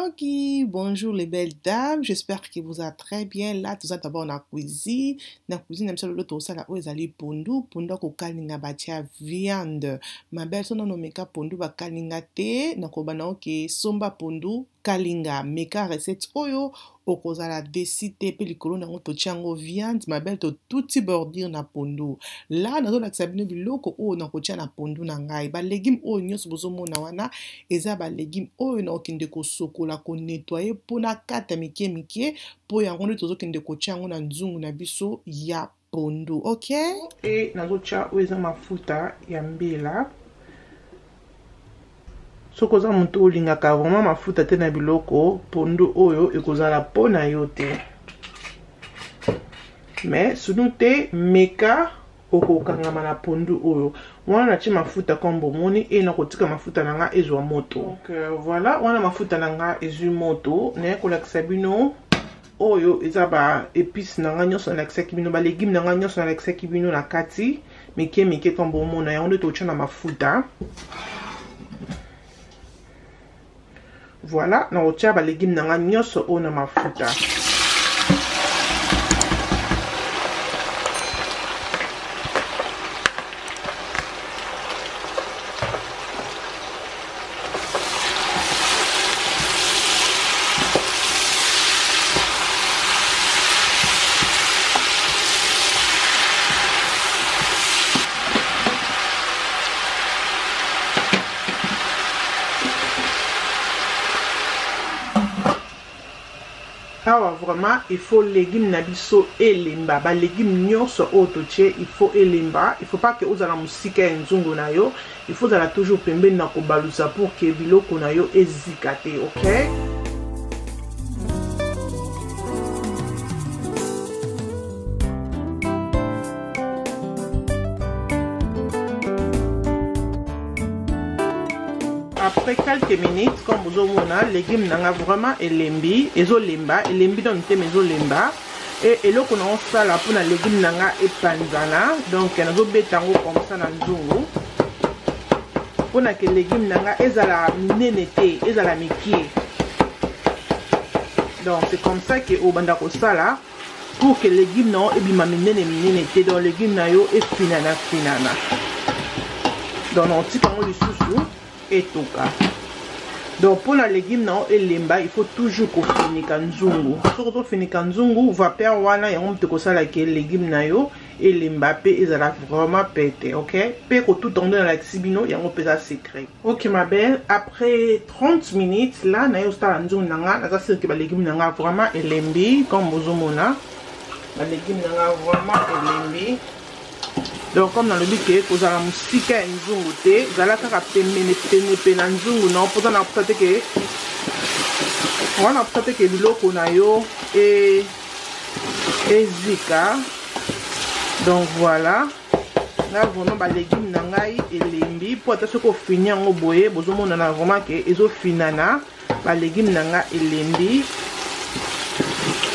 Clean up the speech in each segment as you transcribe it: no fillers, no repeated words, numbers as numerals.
Ndoki, bonjour les belles dames, j'espère que vous allez très bien. Là, tout ça d'abord na cuisine, na cuisine na biso lelo tosala oyo ezali pondu, pondu ya kokalinga batia viande. Ma belle soki nanu omeka pondu bakalinga te, nakobana oke somba pondu kalinga, meka recette oyo okozala desi te pe likolo na yango totia yango viande ma belle totuti bordure na pondu la nazolakisa bino biloko oyo nakotia na pondu na ngai ba legume oyo nyonso bozomona wana eza ba legume oyo nakokende kosokola konetwaye mpo nakata mike mike mpo yango nde tozokende kotia yango na nzungu na biso ya pondu ok. E nazotia oyo eza mafuta ya mbila. Soki oza moto olingaka vraiment mafuta te na biloko, pondu oyo ekozala mpo na yo te. Mais sunu te, meka okokangama na pondu oyo. Wana natie mafuta comme bomoni e nakotika mafuta na nga ezwa moto. Donc voilà, wana mafuta na nga ezwi moto, naye kolakisa bino oyo eza ba épices na nga nyonso nalakisaki bino, ba légumes na nga nyonso nalakisaki bino na kati mike mike comme bomona, yango nde totia na mafuta. Voilà, nakotia ba légumes na nga nyonso oyo na mafuta. Awa vraiment il faut légumes na biso elemba, ba légumes nyonso oyo totie il faut elemba, il faut pas que ozala mosika ya nzungu na yo, il faut ozala toujours pembeni na kobalusa pour que biloko na yo ezika te, ok? Après quelques minutes, comme bozomona, légumes nanga vraiment elembi, ezolemba, elembi donc te mais ezolemba. Et eloko na osala pour na légumes nanga epanzana, donc nazobeta yango comme ça na nzungu. Pour na que légumes nanga ezala minene te, ezala mikie. Donc c'est comme ça que obanda kosala pour que légumes na yo ebima minene minene te, donc légumes na yo efinana finana. Donc na otika yango lisusu etoka. Donc pour la légume na yo elemba, il faut toujours kofinika nzungu. Soki ozofinika nzungu, vapeur wana yango moto ekosala ke légume na yo elemba pe ezala vraiment pete, ok? Pe kotuta ngo nde nalakisi bino yango mpe eza secret. Ok ma belle, après 30 minutes là na yo osala nzungu na nga, naza sûr que ba légumes na nga vraiment elembi comme bozomona. Ba légumes na nga vraiment elembi. Donc comme nalobi ke kozala mosika ya nzungu te, zala kaka pembeni pene pe na nzungu na yo, mpoza na mposa te ke wana mposa te ke biloko na yo e ezika. Donc voilà, nga vraiment ba légumes na ngai elembi, po ata soki ofini yango boye bozomonana vraiment ke ezofinana, ba légumes na nga elembi.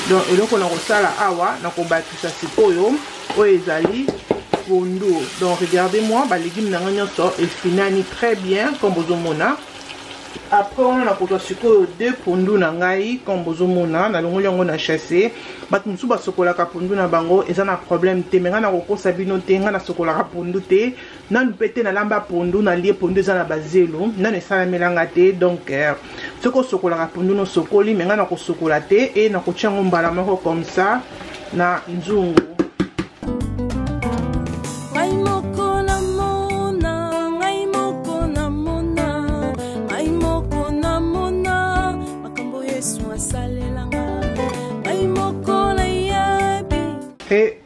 Donc eloko na kosala awa, na kobakisa sikoyo oyo ezali pondu. Donc regardez-moi, ba légumes na nga nyonso efinani très bien comme bozomona. Après wana nakozwa sikoyo deux pondu na ngai comme bozomona, nalongoli yango na chasse. Bato mosusu basokolaka pondu na bango, eza na problème te, mais ngai nakokosa bino te, ngai nasokolaka pondu te, nanu pe te nalamba pondu, nalie pondu eza na bazelo, nanu esalamelanga te. Donc soki osokolaka pondu nosokoli, mais ngai nakosokola te e nakotia yango mbala moko comme ça na nzungu. Ngai moko namona, ngai moko namona, ngai moko namona, makambo Yesu asalelanga, ngai moko nayebi. E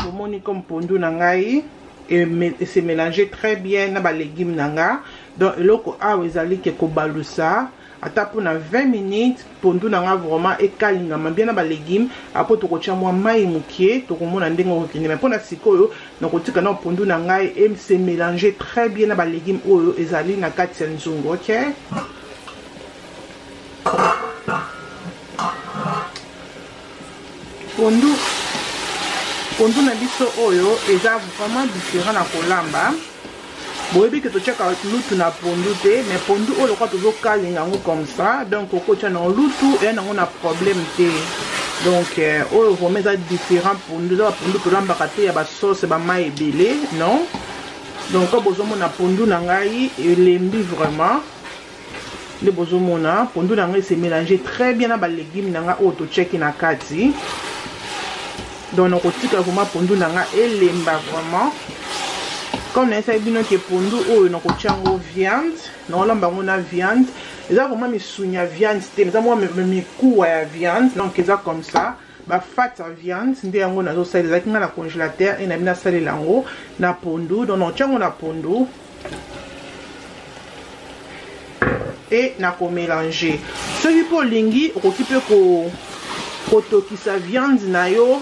bomoni comme pondu na ngai e se mélanger très bien na ba légumes na nga. Donc eloko awa ezali ke kobalusa ata mpona 20 minutes, pondu na nga vraiment ekalingama bien na ba légumes. Après tokotia mwa mai mokie, tokomona ndenge okokende. Mais mpona sikoyo nakotika na pondu na ngai e se mélanger très bien na ba légumes oyo ezali na kati ya nzungu, ok? Pondu, pondu na biso oyo eza vraiment différent na kolamba. Boyebi ke totiaka lutu na pondu te, mais pondu oyo lokola tozokalinga yango comme ça, donc okotia nango lutu eya nango na problème te. Donc oyo vraiment eza différent pondu, eza bapondu tolambaka te ya basauce bamai ebele, non. Donc bozomona pondu na ngai elembi vraiment, nde bozomona pondu na ngai se mélanger très bien na balégume na ngai oyo totiaki na kati. Donc nakotika vraiment pondu na ngai elemba vraiment. Comme nayesaki bino ke pondu oyo nakotia yango viande, nakolamba yango na viande. Eza vraiment misuni ya viande te, eza mwa mikuwa ya viande. Donc eza comme ça, bafat ya viande nde yango nazosalela. Ezalaki nga na congélateur e na bino nasalela yango na pondu. Donc nakotia yango na pondu e nakomélange. Soki mpe olingi, okoki mpe kotokisa viande na yo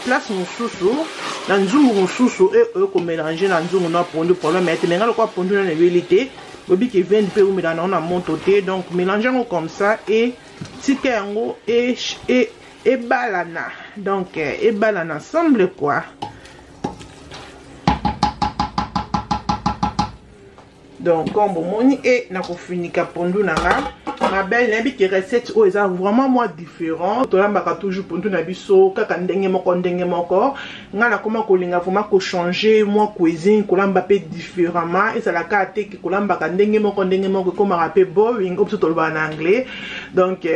place mosusu na nzungu mosusu e oyo komélange na nzungu na pondu, problème ete. Me nga lokola pondu nano ebeli te, boyebi ke viande mpe eumela nango na moto te. Donc mélange yango comme ça e tika yango ebalana, donc ebalana ensemble quoi. Donc comme bomoni, e nakofinika pondu na nga. Ma belle, nayebi ke recette oyo eza vraiment mwa différent. Tolambaka toujours pondu na biso kaka ndenge moko ndenge moko. Nga nakoma kolinga vraiment kochanger mwa cuisine, kolamba mpe différemment. Ezalaka te ke kolambaka ndenge moko ndenge moko ekomaka mpe boring, oyo biso tolobaka na anglais. Donc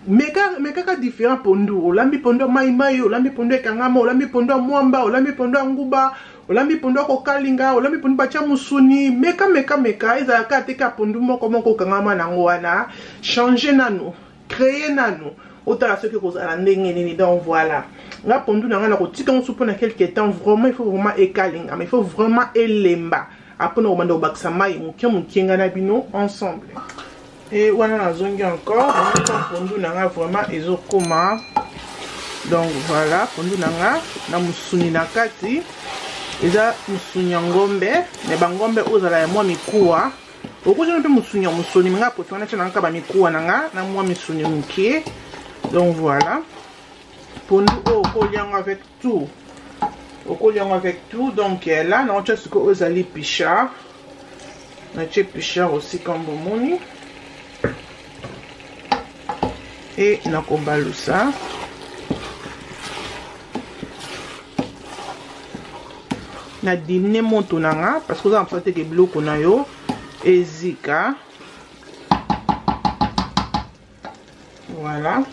mais kaka différent pondu, olambi pondu ya mai mai, olambi pondu ekangama, olambi pondu ya mwamba, olambi pondu ya nguba, olambi pondu ya kokalinga, olambi pondu batia musuni. Meka, meka, meka. Ezalaka te ka pondu moko moko okangama nango wana. Change nanu, créer nanu, otala soki kozala ndenge nini. Donc voilà, nga pondu na nga na kotika ngo mpona quelque temps. Vraiment, il faut vraiment ekalingama, il faut vraiment elemba apona kobanda kobakisa mai moke moke. Nga na bino ensemble. E wana nazongi encore pondu na nga vraiment ezokoma. Donc voilà, pondu na nga na mosuni na kati, eza mosuni ya ngombe, me bangombe oyo ozala ya mwa mikuwa. Okozana mpe mosuni ya mosuni, me nga préféré natia na kaka bamikuwa na nga na mwa misuni moke. Donc voilà, pondu oyo okolia yango avec tout, okolia yango avec tout. Donc là naotia sikoyo oyo ezali pichard. Natie pichard aussi comme bomoni e nakobalusa. Na diminuer moto na nga parce que oza na mposa teke biloko na yo ezika. Voilà,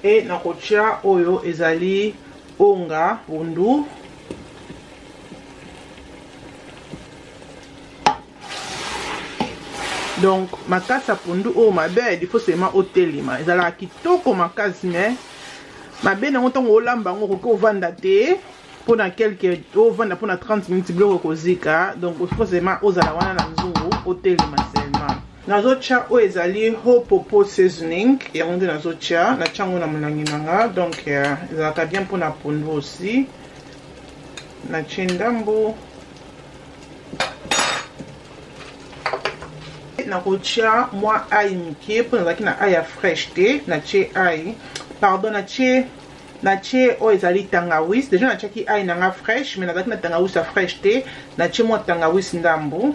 e nakotia oyo ezali onga pondu. Donc makasi ya pondu oyo mabe, il faut seulement otelema. Ezalaka kitoko makasi, mais mabe nango, ntango olamba yango, okoki ovanda te mpona quelque, ovanda mpona 30 minutes, biloko ekozika. Donc il faut seulement ozala wana na nzungu, otelema seulement. Nazotia oyo ezali hopopo seasoning, yango nde nazotia, natia yango na molangi na nga. Donc ezalaka bien mpona pondu aussi. Natie ndambo. Nakotia mwa ail moke mpo nazalaki na ail ya fraîche te. Natie ail, pardon, natie oyo ezali tangawis. Déjà natiaki ail na nga fraîche, mais nazalaki na tangawis ya fraîche te. Natie mwa tangawis ndambo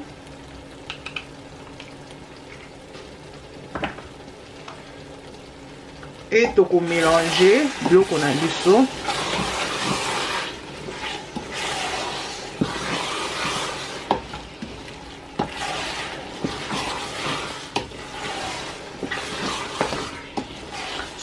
e tokomélange biloko na biso.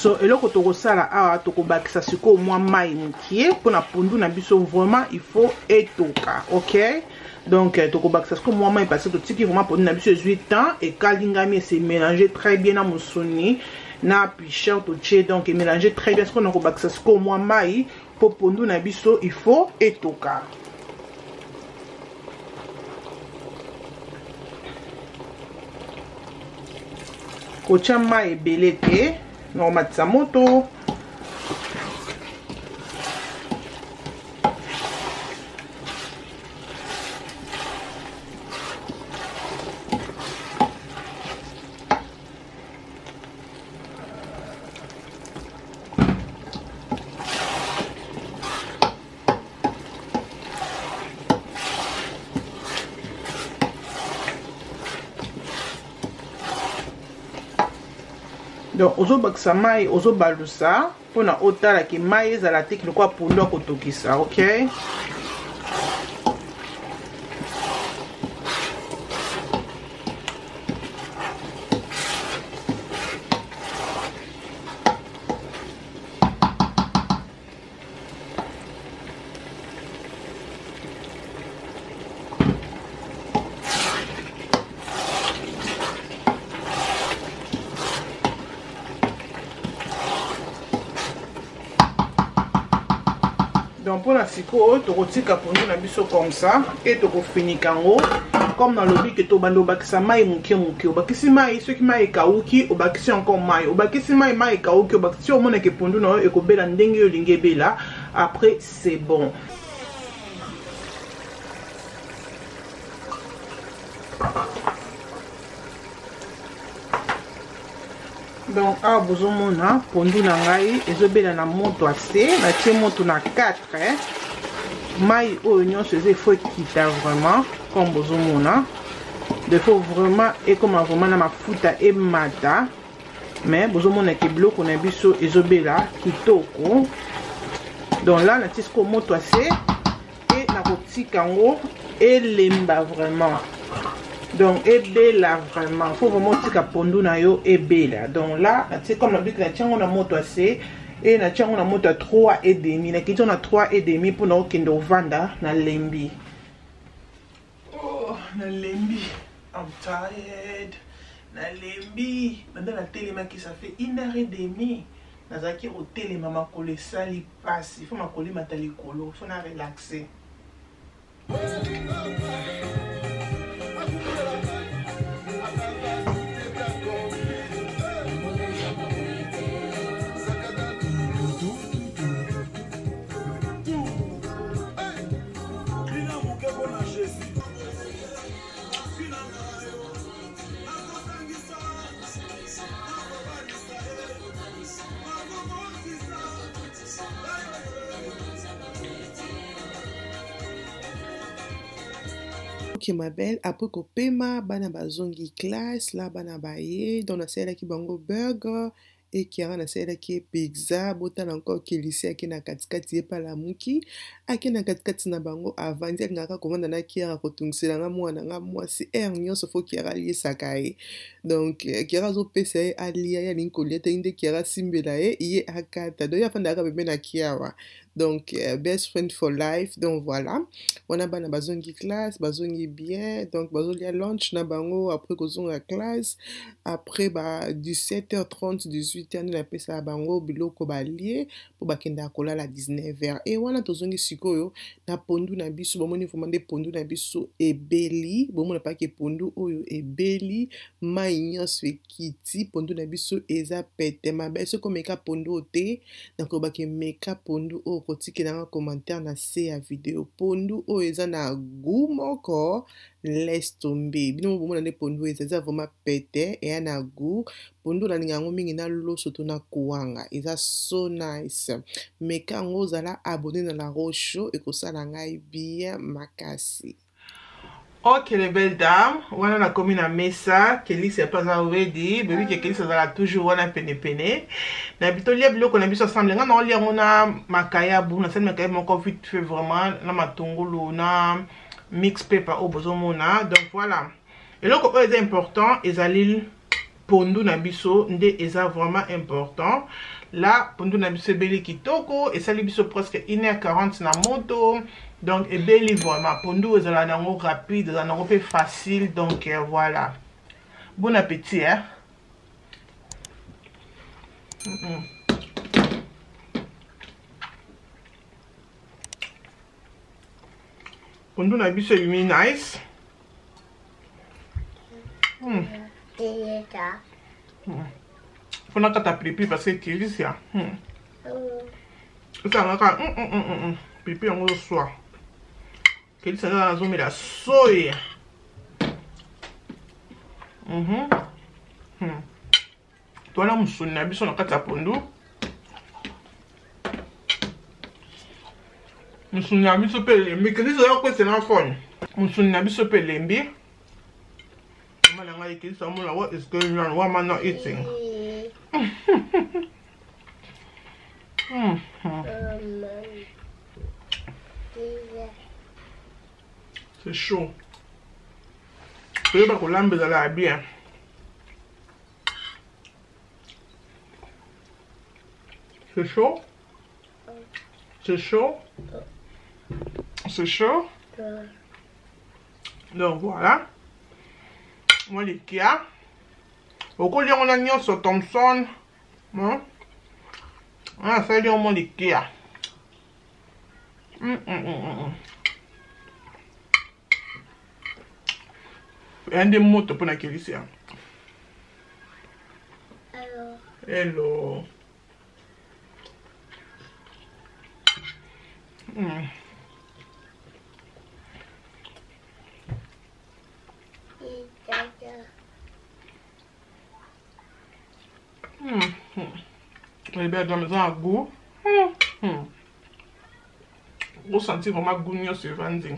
So eloko tokosala awa, tokobakisa sikoyo mwa mai mokie mpona pondu na biso vraiment il faut etoka, ok. Donc tokobakisa sikoyo mwa mai parce que totiki vraiment pondu na biso ezwi temps, ekalingami, ese mélange très bien na mosuni na picheur totie. Donc emélange très bien. Sikoyo nakobakisa sikoyo mwa mai mpo pondu na biso il faut etoka. Kotia mai ebele te, nakomatisa moto. Donc ozobakisa mai, ozobalusa mpona otala ke mai ezala te lokola pondu ya kotokisa, ok? Donc mpona sikoyo tokotika pondu na biso comme ça e tokofinika yango. Comme nalobi ke tobanda obakisa mai moke moke, obakisi mai, soki mai ekauki obakisi encore mai, obakisi mai, mai ekauki obakisi, omonake pondu na yo ekobela ndenge yo olingi ebela. Après c'est bon. Donc awa bozomona pondu na ngai ezobela na moto ase, natie moto na 4, mai oyo nyonso eza efo ekita vraiment. Comme bozomona, il faut vraiment ekoma vraiment na mafuta emata, mais bozomona ke biloko na biso ezobela kitoko. Donc là natie sikoyo moto ase e nakotika yango elemba vraiment. Donc ebela vraiment, faut vraiment otika pondu na yo ebela. Donc là natie, comme nabiki, natie yango na moto ase e natie yango na moto ya 3 et demi, nakiti yango na 3 et demi mpona okende ovanda. Nalembi, oh, nalembi, I'm tired, nalembi. Banda natelemaki, ça fait 1h30 nazalaki kotelema, makolo esali mpasi, faut makolo emata likolo, faut na relaxe. Ok ma belle, après kopema, bana bazongi classe la, bana baye. Donc nasalelaki bango burger e Kiara nasalelaki ye pizza. Botala encore Kelisi ake na katikati, ye palamuki ake na katikati na bango, avandi, alingaka kovanda na Kiara, kotungisela nga mwana nga mwasi heure nyonso, faut Kiara aliesaka ye. Donc Kiara azopesa ye alia, ye alingi kolia te, nde Kiara asimbela ye, ye akata. Donc ye afandaka pembe na Kiara, donc best friend for life. Donc voilà, wana bana bazongi classe, bazongi bien. Donc bazolia lunch na bango après kozonga classe. Après ba 17h30, 18h nde napesaka bango biloko balie mpo bakendaka kolala 19h. E wana tozongi sikoyo na pondu na biso. Bomoni vraiment nde pondu na biso ebeli, bomona pake pondu oyo ebeli, mai nyonso ekiti, pondu na biso eza pete mabe. Soki omeka pondu oyo te, nakolobaka meka pondu oyo, kotikelanga commentaire na se ya video. Pondu oyo eza na goût moko, laisse tomber. Bino bomona nde pondu eza vraiment pete, eya na goût. Pondu nalinga yango mingi na loso to na kuanga, eza so nice. Meka yango, ozala abonné na La Rose Show, ekosala ngai bien makasi. Ok les belles dames, wana nakomi na mesa, Kelisi ape aza ready, bebi ke Kelisi azala toujours wana penepene. Na tolia biloko na biso ensemble, nga naolia yango na makayabu, nasali makayabu moko vite fait vraiment, na matungulu, na mix pepper oyo bozomona. Donc voilà, eloko oyo eza important ezali pondu na biso, nde eza vraiment important. La pondu na biso ebeli kitoko, esali biso presque 1h40 na moto. Donc ebeli vraiment, pondu ezala nango rapide, ezala nango mpe facile. Donc voilà, bon appétit, hein? Pondu na biso ebimi nice. Mpona kata pilipili parce que Kelisia esangaka pilipili yango ozoswa. Kelisia nde azomela soya. Towana mosuni na biso na kati ya pondu, mosuni na biso mpe elembi. Kelisi oya kwesela fone, mosuni na biso mpe elembi. Mama na ngai Kelisi amona, what is going on? Why am I not eating? C'est chaud. Toyeba kolamba ezalaka bien. C'est chaud? C'est chaud? C'est chaud? Donc voilà. Moi les kia. Okolia yango na nyonso Thomson. Asali yango mwa likia. Ya nde moto mpo na kelisi yango. Hello. Les belles dames eza na goût. Osentir vraiment goût nyonso evandi.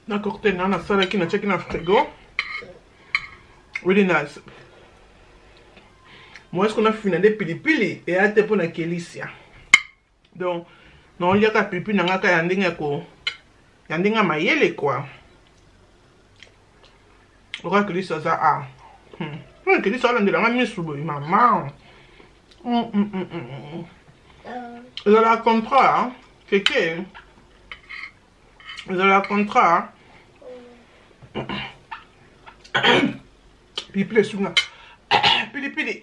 Na cocktail na nasalaki, natiaki na frigo. Really nice. Moi, est-ce qu'on a fini nde pilipili eya te mpo na kelisia. Donc naoliaka pilipili na nga kaka ya ndenge ya ko ya ndenge ya mayele quoi. Lokola kelisi aza a kelisi alandela nga misu boye mama. Ezalaka contrat keke, ezalaka contrat. Pilipili esunga pilipili.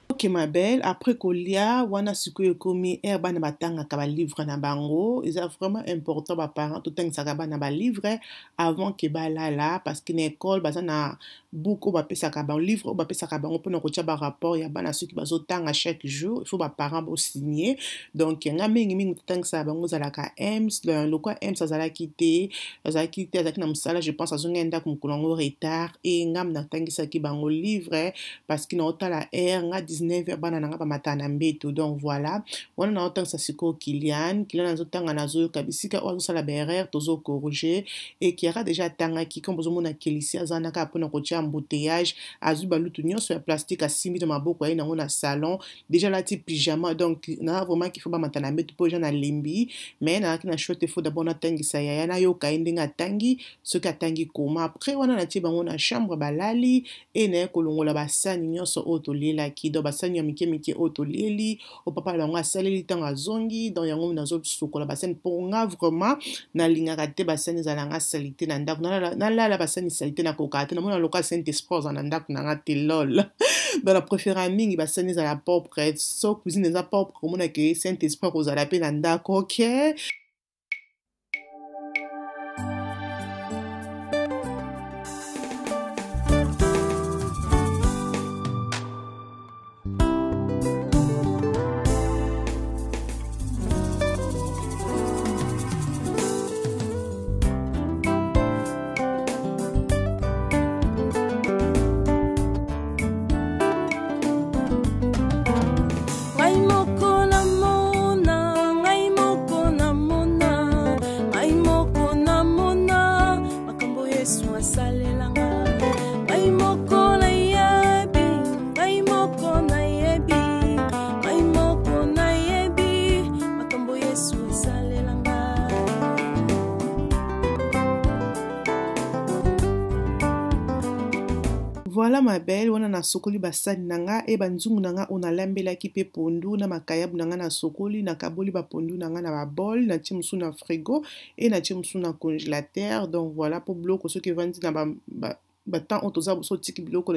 Ok ma belle, après kolia wana sikoyo ekomi heure bana batangaka ba livre na bango. Eza vraiment important ba parents totangisaka bana ba livre avant ke balala, parce que na école baza na book oyo bapesaka bango, livre oyo bapesaka bango mpona kotia ba rapport ya bana soki bazotanga chaque jour. Il faut ba parents bosigne. Donc nga mingimingi totangisaka bango ezalaka Ems. Lokwa Ems azalaki te, azalaki te, azalaki na mosala, je pense azongi ndako mokolo yango retard, e nga natangisaki bango livre parce que naotala heure nga 19h bana na nga bamataka na mbeto. Donc voilà, wana naotangisa sikoyo Kilian. Kilian azotanga, nazoyoka bisika oyo azosala ba erreur, tozocorriger. E Kiara déjà atangaki. Comme bozomona, Kelisi aza wana kaka mpona kotia embouteillage. Azwi balutu nyonso ya plastique, asimbi na maboko, aye nango na salon. Déjà alati pyjama. Donc na vraiment qu'il faut bamata na mbeto mpo déjà nalembi, mais nazalaki na choix te. Faut d'abord natangisa yaya, nayoka ye ndenge atangi, soki atangi koma. Après wana natie bango na chambre, balali, e naye kolongola basani nyonso oyo tolielaki. Donc basani ya mike mike oyo tolieli, oyo papa na bango asaleli ntango azongi. Donc yango nazosukola basani, mpo nga vraiment nalingaka te basani ezala nga saleté na ndako. Nalala basani saleté, nakokaka te. Namona lokola Saint Esprit ozala na ndako na nga te, lol. Donc na préféra mingi basani ezala propre. So cuisine eza propre, komona ke Saint Esprit kozala mpe na ndako. Ok. Ngai moko namona, ngai moko namona, ngai moko namona makambo Yesu asalelanga. Ngai moko nayebi, ngai moko nayebi, ngai moko nayebi makambo Yesu asalelanga. Voilà ma belle, wana nasokoli basani na nga e banzungu na nga oyo nalambelaki mpe pondu na makayabu na nga. Nasokoli, nakaboli bapondu na nga na babol, natie mosusu na frigo e natie mosusu na congélateur. Donc voilà, mpo biloko soki evandi na batemps oyo toza, so otiki biloko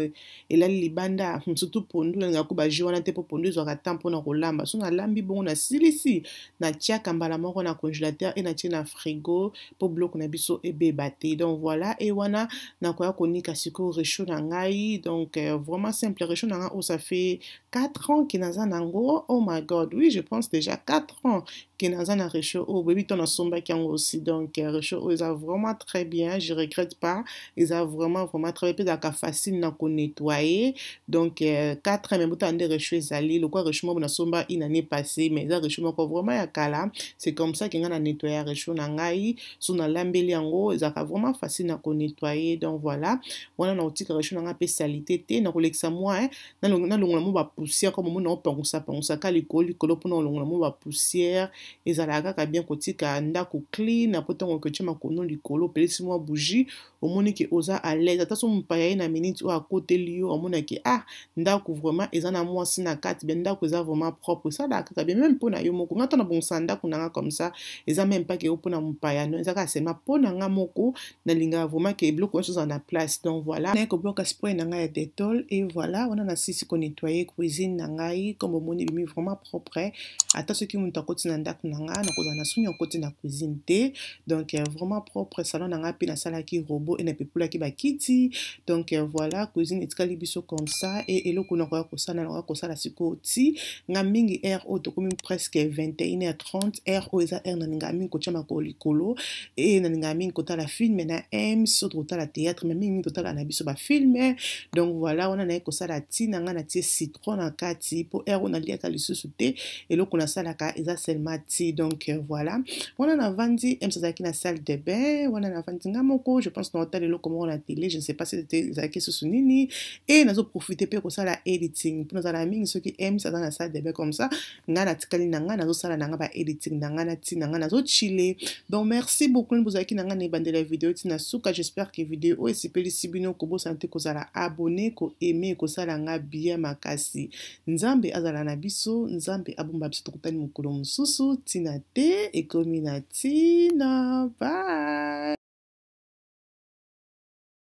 elali libanda, surtout pondu, nalingaka ko bajus wana te, mpo pondu ezwaka temps mpona kolamba. So nalambi bongo, nasilisi, natiaka mbala moko na congélateur e natie na frigo mpo biloko na biso ebeba te. Donc voilà, e wana nakoya konika sikoyo réchaud na ngai. Donc vraiment simple, réchaud na ngai oyo ça fait 4 ans ke naza nango. Oh my God, oui, je pense déjà 4 ans ke naza na réchaud oyo. Boyebi to nasombaki yango aussi. Donc réchaud oyo eza vraiment très bien, je regrette pas, eza vraiment vraiment. vraiment très bien mpe ezalaka facile na konettoyer. Donc 4 mais botala nde réchaud ezali lokola réchaud moko nasomba une année passée, mais eza réchaud moko vraiment ya kala. C'est comme ça ke ngai na nettoyer réchaud na ngai. So nalambeli yango, ezalaka vraiment facile na konettoyer. Donc voilà, wana na kotika réchaud na ngai mpe saleté te. Na kolekisa mwa, nalongola mo bapoussière, comme omoni, naopangusa pangusaka likolo likolo mpona kolongola mo bapoussière. Ezalaka kaka bien kotika ndako clean. Apo ntango okotia makono likolo, opelisi mwa bougie, omoni ke oza à l'aise. Ata so mopaya ye na minute oyo akoteli yo, amonaki: "Ah, ndako vraiment eza na mwasi na kati bien, ndako eza vraiment propre." Esalaka kaka bien même mpo na yo moko. Nga to na bongisa ndako na nga comme ça, eza même pas ke mpona mopaya, no, eza kaka seulement mpo na nga moko. Nalingaka vraiment ke biloko nyonso ezala na place. Donc voilà, naye kobwaka spray na ngai ya Dettol et voilà, wana nasisi konettoyer cuisine na ngai. Comme omoni, ebimi vraiment propre. Ata soki moto akoti na ndako na ngai, nakozala na soni akoti na cuisine te. Donc vraiment propre. Salon na ngai mpe nasalaki robot e napepolaki bakiti. Donc voilà, cuisine etikali biso comme ça. E eloko nakoya kosala, nakoya kosala sikoyo ti nga mingi heure oyo tokomi presque 21h30. Heure oyo eza heure nalingaka mingi kotia makolo likolo e nalingaka mingi kotala film na ms so tokotala théâtre, mais mingi mingi totala na biso bafilm. Donc voilà, wana naye kosala ti na ngai, natie citron na kati mpo heure oyo naliaka lisusu te. Eloko nasalaka eza seulement ti. Donc voilà, wana navandi, ms azalaki na salle de bain. Wana navandi nga moko, je pense naotala eloko moko na télé, je ne sais pas si ezalaki susu nini, e nazoprofite mpe kosala editing mpo nazala mingi soki ms aza na salle de bain comme ça, ngai natikali na ngai, nazosala na ngai ba editing na ngai, na ntina ngai nazochiller. Donc merci beaucoup nini bozalaki na ngai na ebandela ya video ntina suka. J'espère que video oyo esepelisi bino. Kobosana te kozala abonné, koaimer, kosala nga bien makasi. Nzambe azala na biso, Nzambe abomba biso. Tokutani mokolo mosusu. Ntina te ekomi na ntina. Bye.